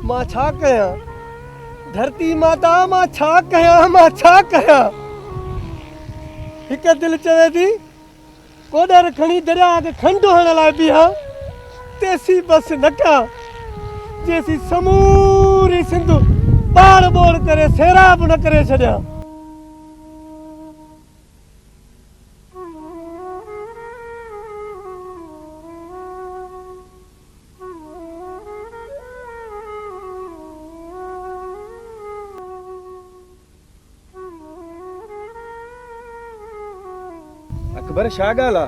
مان ڇا ڪيان؟ ڌرتي ماتا مان ڇا ڪيان، مان ڇا ڪيان؟ هڪ دل چوي ٿي ڪوڏر کڻي درياهه کي کنڊ هڻڻ لاء بيهان، تيسين بس نه ڪيان، جيسين سموري سنڌ ٻاڙ ٻوڙ ڪري سيراب نه ڪري ڇڏيان. اڪبر ڇا ڳالهه آ؟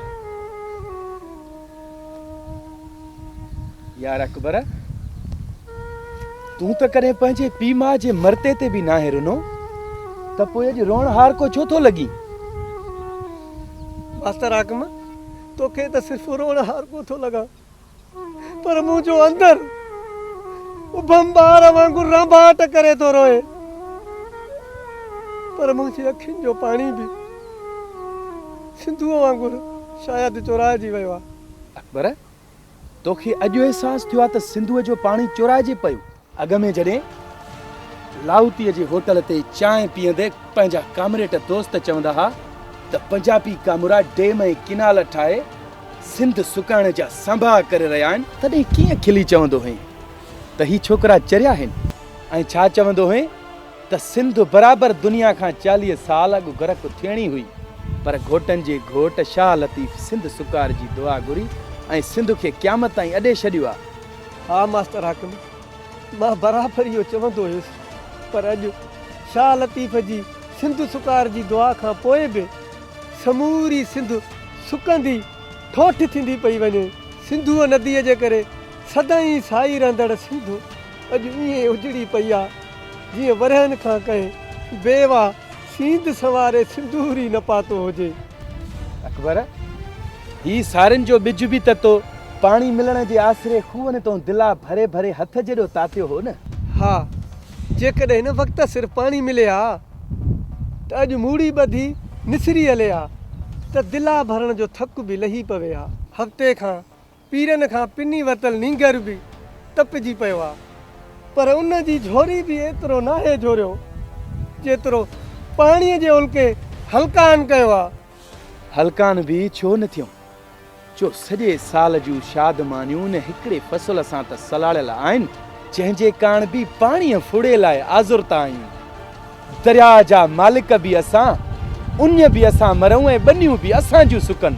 يار اڪبر تون ته ڪڏهن پنهنجي پيء ماء جي مرتي تي به ناهي رنو ته پوء اڄ روئڻ هارڪو ڇو ٿو لڳين؟ ماستر حاڪم توکي ته صرف روئڻ هارڪو ٿو لڳان. پر منهنجو اندر اڀم ٻار وانگر رانڀاٽ ڪري ٿو روئي. پر منهنجي اکين جو پاڻي به سنڌوء وانگر شايد چورائجي ويو آهي. اڪبر، توکي اڄ احساس ٿيو آهي ته سنڌوء جو پاڻي چورائجي پيو؟ اڳ ۾ جڏهن لاهوتيء جي هوٽل تي چانهه پيئندي پنهنجا ڪامريٽ دوست چوندا ها ته پنجابي ڪامورا ڊيم ۽ ڪينال ٺاهي سنڌ سڪائڻ جا سانڀاها ڪري رهيا آهن، تڏهن ڪيئن کلي چوندو هئين ته هي ڇوڪرا چريا آهن ۽ ڇا چوندو هئين ته سنڌ برابر دنيا کان 40 سال اڳ غرق ٿيڻي هئي پر گهوٽن جي گهوٽ شاهه لطيف سنڌ سڪار جي دعا گهري ۽ سنڌ کي قيامت تائين اڏي ڇڏيو آ. ها ماستر حاڪم، مان برابر اهو چوندو هيس پر اڄ شاهه لطيف جي سنڌ سڪار جي دعا کان پوء به سموري سنڌ سڪندي ٺوٺ ٿيندي پئي وڃي. سنڌوء نديء جي ڪري سدائين سائي رهندڙ سنڌ اڄ ائين اجڙي پئي آ، جيئن ورهين کان ڪنهن بيواهه سينڌ سنواري سندور ئي نه پاتو هجي. اڪبر، هي سارين جو ٻج به ته تو پاڻي ملڻ جي آسري کوهن تون دلا ڀري ڀري هٿ جيڏو تاتيو هو نه؟ ها، جيڪڏهن هن وقت سر پاڻي ملي ها ته اڄ موڙي ٻڌي نسري هلي ها ته دلا ڀرڻ جو ٿڪ به لهي پوي ها. هفتي کان پيرن کان پني ورتل نينگر به تپجي پيو آ پر ان جي جهوري به ايترو ناهي جهوريو جيترو پاڻي جي الڪي هلڪان ڪيو آ. هلڪان به ڇو نه ٿيون جو سڄي سال جون شادمانيون ان هڪڙي فصل سان ته سلهاڙيل آهن، جنهن جي ڪاڻ به پاڻيء ڦڙي لاء آزرتا آهيون. درياء جا مالڪ به اسان، اڃ به اسان مرون ۽ ٻنيون به اسان جون سڪن.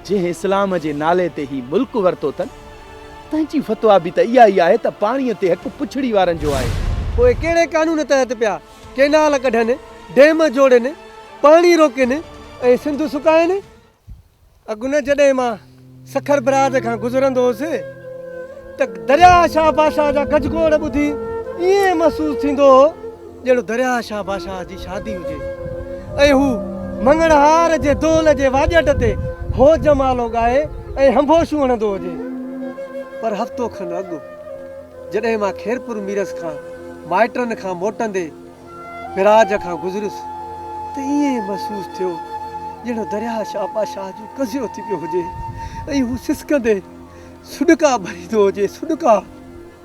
جنهن اسلام جي نالي تي هي ملڪ ورتو اٿن، تنهن جي فتويٰ به ته اها ئي آهي ته پاڻيء تي حق پڇڙي وارن جو آهي. پوء ڪهڙي قانون تحت پيا ڪينال ڪڍن، ڊيم جوڙين، پاڻي روڪين ۽ سنڌ سڪائين؟ اڳ نه جڏهن مان سکر براج کان گذرندو هوس ته درياهه شاهه بادشاهه جا گجگوڙ ٻڌي ائين محسوس ٿيندو هو ڄڻ درياهه شاهه بادشاهه جي شادي هجي ۽ هو مڱڻهار جي دهل جي واڄٽ تي هو جمالو ڳائي ۽ هنڀوشون هڻندو هجي. پر هفتو کن اڳ جڏهن مان خيرپور ميرس کان مائٽن کان موٽندي براج کان گذريس ته ائين محسوس ٿيو ڄڻ درياهه شاهه بادشاهه جو قضيو ٿي پيو هجي ۽ هو سسڪندي سڏڪا ڀريندو هجي، سڏڪا.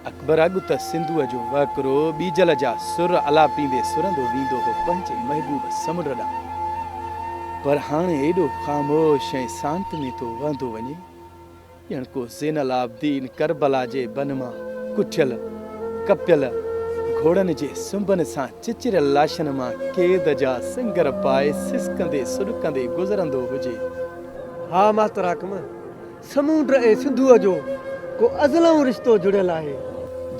اڪبر اڳ ته سنڌوء جو وهڪرو ٻيجل جا سر الاپيندي سرندو ويندو هو پنهنجي محبوب سمنڊ ڏانهن پر هاڻي ايڏو خاموش ۽ سانت ۾ ٿو وهندو وڃي ڄڻ ڪو زين العابدين ڪربلا جي بن مان ڪٺيل، ڪپيل، گهوڙن جي سنبن سان چچريل لاشن مان قيد جا سنگر پائي سسڪندي سڏڪندي گذرندو هجي. ها ماستر حاڪم، سمونڊ ۽ سنڌوء جو ڪو ازلئون رشتو جڙيل آهي.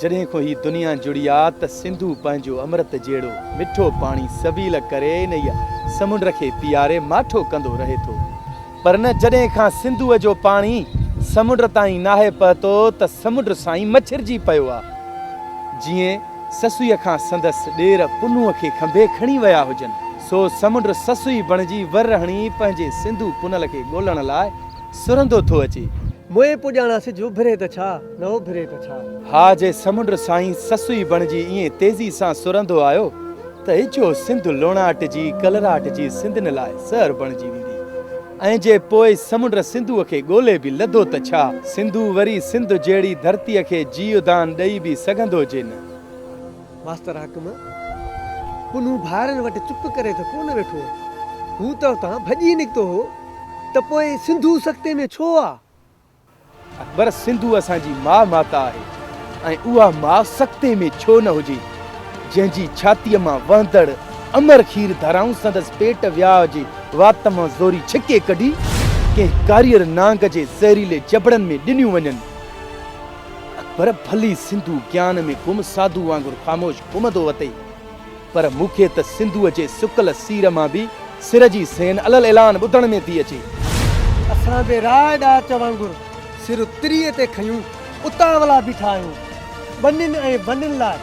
جڏهن کان هي دنيا جڙي آ ته سنڌو پنهنجو امرت جهڙو مٺو پاڻي سويل ڪري انهيء سمنڊ کي پياري ماٺو ڪندو رهي ٿو. پر نه جڏهن کان سنڌوء جو پاڻي سمنڊ تائين ناهي پهتو ته سمنڊ سائين مڇرجي پيو آ. جيئن سسئيء کان سندس ڏير پنهونء کي کنڀي کڻي ويا هجن، سو سمنڊ سسئي بڻجي ور هڻي پنهنجي سنڌو پنهل کي ڳولڻ لاء سرندو ٿو اچي. موئي پڄاڻا سج اڀري ته ڇا، نه اڀري ته ڇا. ها جي سمنڊ سائين سسئي بڻجي ائين تيزي سان سرندو آيو ته اجهو سنڌ لوڻاٽجي ڪلراٽجي سنڌين لاء زهر بڻجي ويندي ۽ جي پوء سمنڊ سنڌوء کي ڳولي به لڌو ته ڇا سنڌو وري سنڌ جهڙي ڌرتيء کي جيء دان ڏئي به سگهندو جي نه. ماستر حاڪم، پنهون ڀائرن وٽ چپ ڪري ته ڪونه ويٺو هو. هو ته اتان ڀڄي نڪتو هو ته پوء سنڌو سختي ۾ ڇو آ؟ اڪبر، سنڌو اسان جي ماء ماتا آهي ۽ اها ماء سختي ۾ ڇو نه هجي، جنهن جي ڇاتيء مان وهندڙ امر کير ڌارائون سندس پيٽ وياء جي وات مان زوري ڇڪي ڪڍي ڪنهن ڪاريئر نانگ جي زهريلي جبڙن ۾ ڏنيون وڃن. اڪبر، ڀلي سنڌو گيان ۾ گم ساڌو وانگر خاموش گهمندو وتي، پر مون کي ته سنڌوء جي سڪل سير مان به سر جي سين الل اعلان ٻڌڻ ۾ ٿي اچي. اسان به راء ڏاچ وانگر سر تريء تي کنيون اتاولا بيٺا آهيون. ٻنين ۽ ونين لاء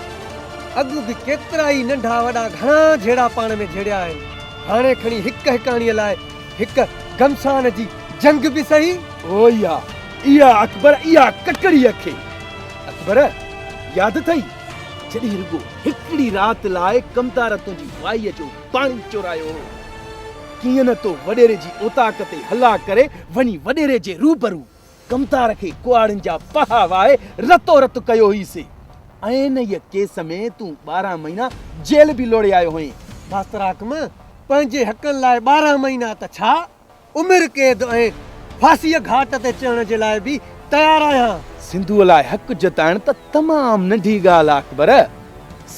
اڳ به ڪيترائي ننڍا وڏا گهڻا جهيڙا پاڻ ۾ جهيڙيا آهن. هاڻي کڻي هڪ هڪاڻيء لاء هڪ گهمسان جي جنگ به سهي. او اها، اها اڪبر، اها ڪڪڙيء کي. اڪبر، ياد اٿئي، جڏهن رڳو هڪڙي رات لاء ڪمدار تنهنجي وائيء جو پاڻي چورايو هو. ڪيئن نه تو وڏيري جي اوطاق تي هلا ڪري وڃي وڏيري جي روبرو ڪمدار کي ڪهاڙين جا پها وهائي رتو رت ڪيو هئي سي. ۽ انهيء ڪيس ۾ تون 12 مهينا جيل به لوڙي آيو هئين. ماستر حاڪم، پنهنجي حقن لاء 12 مهينا ته ڇا، عمر قيد ۽ ڦاسيء گهاٽ تي چڙهڻ جي لاء به تيار آهيان. سنڌوء لاء حق جتائڻ ته تمام ننڍي ڳالهه آ اڪبر.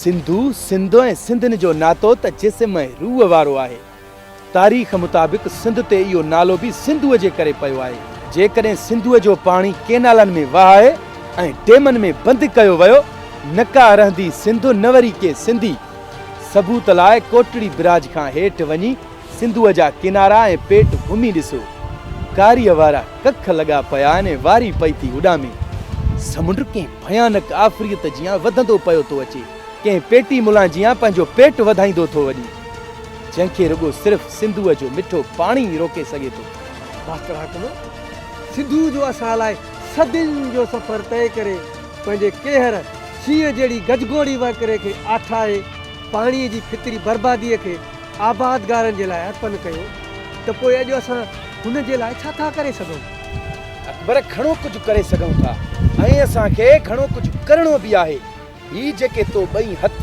سنڌو، سنڌ ۽ سنڌين جو ناتو ته جسم ۽ روح وارو آهي. تاريخ مطابق سنڌ تي اهو نالو به سنڌوء جي ڪري پيو آهي. جيڪڏهن سنڌوء جو پاڻي ڪينالن ۾ وهائي ۽ ڊيمن ۾ بند ڪيو ويو، نه ڪا رهندي سنڌ نه وري ڪي سنڌي. ثبوت لاء ڪوٽڙي براج کان هيٺ وڃي سنڌوء جا ڪنارا ۽ پيٽ گهمي ڏسو. ڪاريء وارا ڪک لڳا پيا آهن ۽ واري پئي ٿي اڏامي. سمنڊ ڪنهن ڀيانڪ آفريت جيان وڌندو پيو ٿو اچي. ڪنهن پيٽي ملان جيان پنهنجو پيٽ وڌائيندو ٿو وڃي. جنهن کي رڳو صرف سنڌوء جو مٺو پاڻي ئي روڪي سگهي ٿو. ماستر حاڪم، سنڌوء جو اسان لاء صدين جو سفر طئي ڪري پنهنجي ڪيهر شينهن جهڙي گجگوڙي وهڪري کي آٺائي پاڻيء جي فطري برباديء کي آبادگارن جي لاء ارپن ڪيو ته پوء اڄ اسان هن جي لاء ڇا ٿا ڪري سگهون؟ اڪبر، گهڻو ڪجهه ڪري سگهون ٿا ۽ اسان کي گهڻو ڪجهه ڪرڻو به آهي. هي جيڪي تو ٻئي هٿ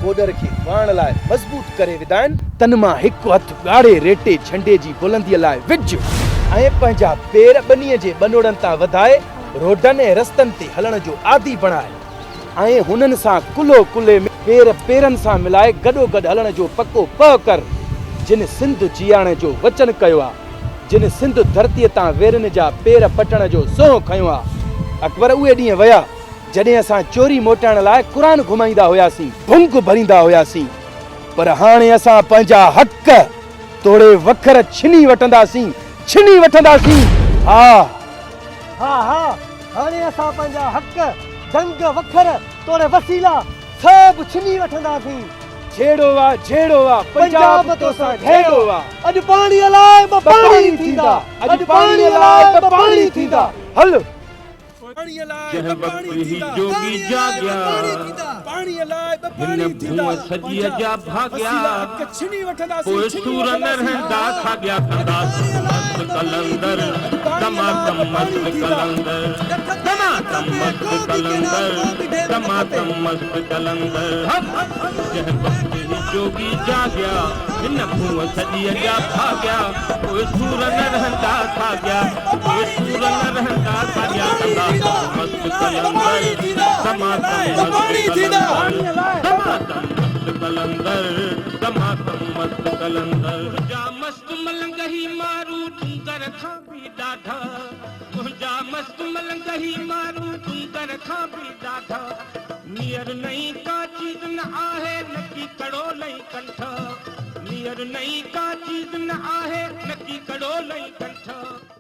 ڪوڏر کي واڻ لاء مضبوط ڪري وڌا آهن، تن مان هڪ هٿ ڳاڙهي ريٽي جهنڊي جي بلنديء لاء وجهه ۽ پنهنجا پير ٻنيء جي ٻنوڙن تان وڌائي روڊن ۽ رستن تي هلڻ جو عادي بڻاء. ۽ هنن سان ڪلهو ڪلهي ۾ پير پيرن سان ملائي گڏوگڏ هلڻ جو پڪو پهه ڪر، جن سنڌ جيئاڻ جو وچن ڪيو آ، جن سنڌ ڌرتيء تان ويرين جا پير پٽڻ جو سونهن کنيو آ. اڪبر اهي ڏينهن ويا، جڏهن اسان چوري موٽائڻ لاء قرآن گهمائيندا هياسين، ڀنگ ڀريندا هياسين، پر هاڻي اسان پنهنجا حق توڙي وکر ڇني وٺنداسين، ڇني وٺنداسين، ها! ها ها، هاڻي اسان پنهنجا حق، دنگ، وکر توڙي وسيلا سڀ ڇني وٺنداسين. جهيڙو آ، جهيڙو آ، پنجاب توسان جهيڙو آ. اڄ پاڻيء لاء ٻه پاڻي ٿيندا، اڄ پاڻيء لاء ٻه پاڻي ٿيندا. هل! جنهن وقت هي جوڳي جاڳيا، هن ڀونء سڄيء جا ڀاڳيا، پوء سور نه رهندا ساڳيا، ڪندا سڀ مست قلندر، دمادم مست قلندر، دمادم مست قلندر، دمادم مست قلندر. جنهن وقت هي جوڳي جاڳيا، هن ڀونء سڄيء جا ڀاڳيا، پوء سور نه رهندا ساڳيا، پوء سور نه رهندا ساڳيا، ڪندا سڀ مست قلندر، دمادم مست قلندر، دمادم مست قلندر، دمادم مست قلندر. تنهنجا مست ملنگ هي مارو ڏونگر کان به ڏاڍا، تنهنجا مست ملنگ هي مارو ڏونگر کان به ڏاڍا. نيئر نئين ڪا چيز نه آهي نڪي ڪڙو لئين ڪنٺ، نيئر نئين ڪا چيز نه آهي نڪي ڪڙو لئين ڪنٺ.